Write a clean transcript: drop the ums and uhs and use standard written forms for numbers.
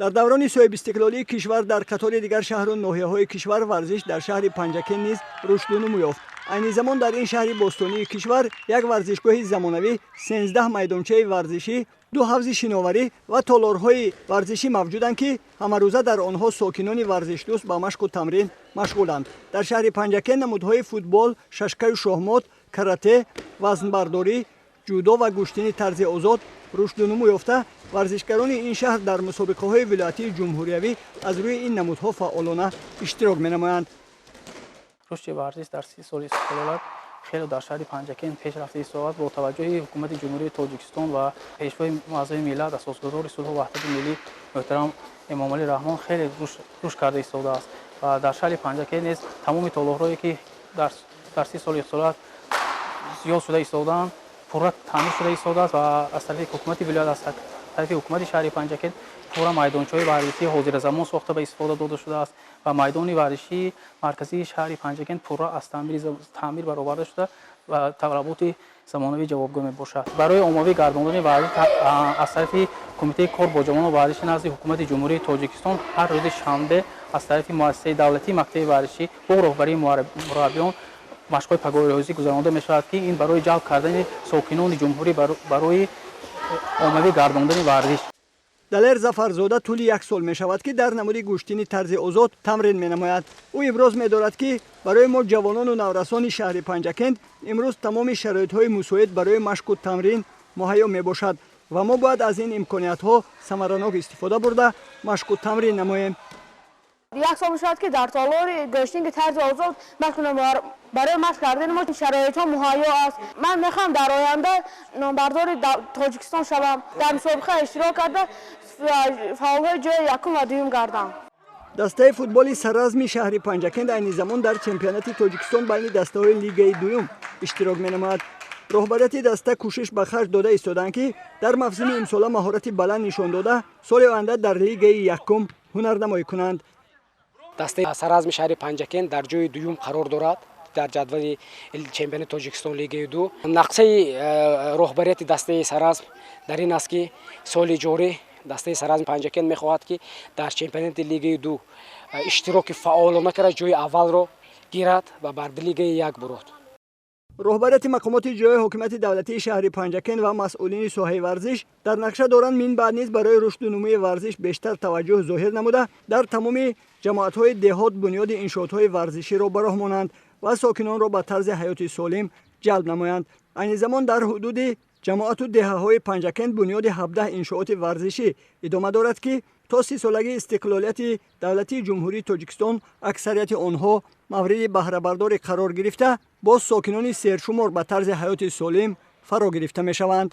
Дар даврони соҳибистиқлолии кишвар дар қатори дигар шаҳру ноҳияҳои кишвар варзиш дар шаҳри Панҷакент низ рушду нумӯ ёфт. Айни замон дар ин шаҳри бостонии кишвар як варзишгоҳи замонавӣ, 13 майдончаи варзишӣ, ду ҳавзи шиноварӣ ва толорҳои варзишӣ мавҷуданд, ки ҳамарӯза дар онҳо сокинони варзишдӯст ба машқу тамрин машғуланд. Дар шаҳри Панҷакент намудҳои футбол, шашкаю шоҳмот, карате, вазнбардорӣ, ҷудо ва гӯштини тарзи озод рушду нумӯ ёфта, варзишгарони ин шаҳр дар мусобиқаҳои вилоятии ҷумҳуриявӣ аз рӯи ин намудҳо фаъолона иштирок менамоянд. Рушди варзиш дар 30 соли истиқлолият хеле дар шаҳри Панҷакент пешрафта истодааст. Бо таваҷҷӯҳи Ҳукумати Ҷумҳурии Тоҷикистон ва Пешвои Муаззами миллат, Асосгузори сулҳу ваҳдати миллӣ муҳтарам Эмомалӣ Раҳмон хеле рушд карда истодааст ва дар шаҳри Панҷакент низ тамоми толорҳое, ки дар 30 соли истиқлолият зиёд шуда истодаанд, пурра таъмир шуда истодааст ва аз тарафи ҳукумати вилоят, аз тарафи ҳукумати шаҳри Панҷакент пурра майдончаҳои варзишии ҳозиразамон сохта ба истифода дода шудааст ва майдони варзишии марказии шаҳри Панҷакент пурра аз таъмир бароварда шуда ва талаботи замонавӣ ҷавобгӯ мебошад. Барои оммавӣ гардондани варзиш аз тарафи Кумитаи кор бо ҷавонон варзиши назди Ҳукумати Ҷумҳурии Тоҷикистон ҳар рӯзи шанбе аз тарафи муассисаи давлатии мактаби варзишӣ бо роҳбарии мураббиён машқҳои пагоҳирӯзӣ гузаронида мешавад, ки ин барои ҷалб кардани сокинони ҷумҳурӣ барои оммавӣ гардондани варзиш. Далер Зафарзода тӯли як сол мешавад, ки дар намуди гӯштини тарзи озод тамрин менамояд. Ӯ иброз медорад, ки барои мо, ҷавонону наврасони шаҳри Панҷакент, имрӯз тамоми шароитҳои мусоид барои машқу тамрин муҳайё мебошад ва мо бояд аз ин имкониятҳо самаранок истифода бурда, машқу тамрин намоем. Як сол мешавад, ки дар толори гӯштинги тарзи озод машқ менамоям. Барои машқ кардани мо шароитҳо муҳайё аст. Ман мехоҳам дар оянда номбардори Тоҷикистон шавам, дар мусобиқа иштирок карда, фаъолҳои ҷои якум ва дуюм гардам. Дастаи футболи Саразми шаҳри Панҷакент айни замон дар чемпионати Тоҷикистон байни дастаҳои лигаи дуюм иштирок менамояд. Роҳбарияти даста кӯшиш ба харҷ дода истодаанд, ки дар мавсими имсола маҳорати баланд нишон дода, соли оянда дар лигаи якум ҳунарнамоӣ кунанд. Дастаи Саразми шаҳри Панҷакент дар ҷои дуюм қарор дорад дар ҷадвали чемпионати Тоҷикистон, лигаи ду. Нақшаи роҳбарияти дастаи Саразм дар ин аст, ки соли ҷорӣ дастаи Саразми Панҷакент мехоҳад, ки дар чемпионати лигаи ду иштироки фаъолона карда, ҷои аввалро гирад ва бар лигаи як бурод. Роҳбарияти мақомоти ҷои ҳокимияти давлатии шаҳри Панҷакент ва масъулини соҳаи варзиш дар нақша доранд, мин баъд низ барои рушду нумӯи варзиш бештар таваҷҷӯҳ зоҳир намуда, дар тамоми ҷамоатҳои деҳот бунёди иншоотҳои варзиширо ба роҳ монанд ва сокинонро ба тарзи ҳаёти солим ҷалб намоянд. Айни замон дар ҳудуди ҷамоату деҳаҳои Панҷакент бунёди 17 иншооти варзишӣ идома дорад, ки то 30-солагии истиқлолияти давлатии Ҷумҳурии Тоҷикистон аксарияти онҳо мавриди баҳрабардорӣ қарор гирифта, боз сокинони сершумор ба тарзи ҳаёти солим фаро гирифта мешаванд.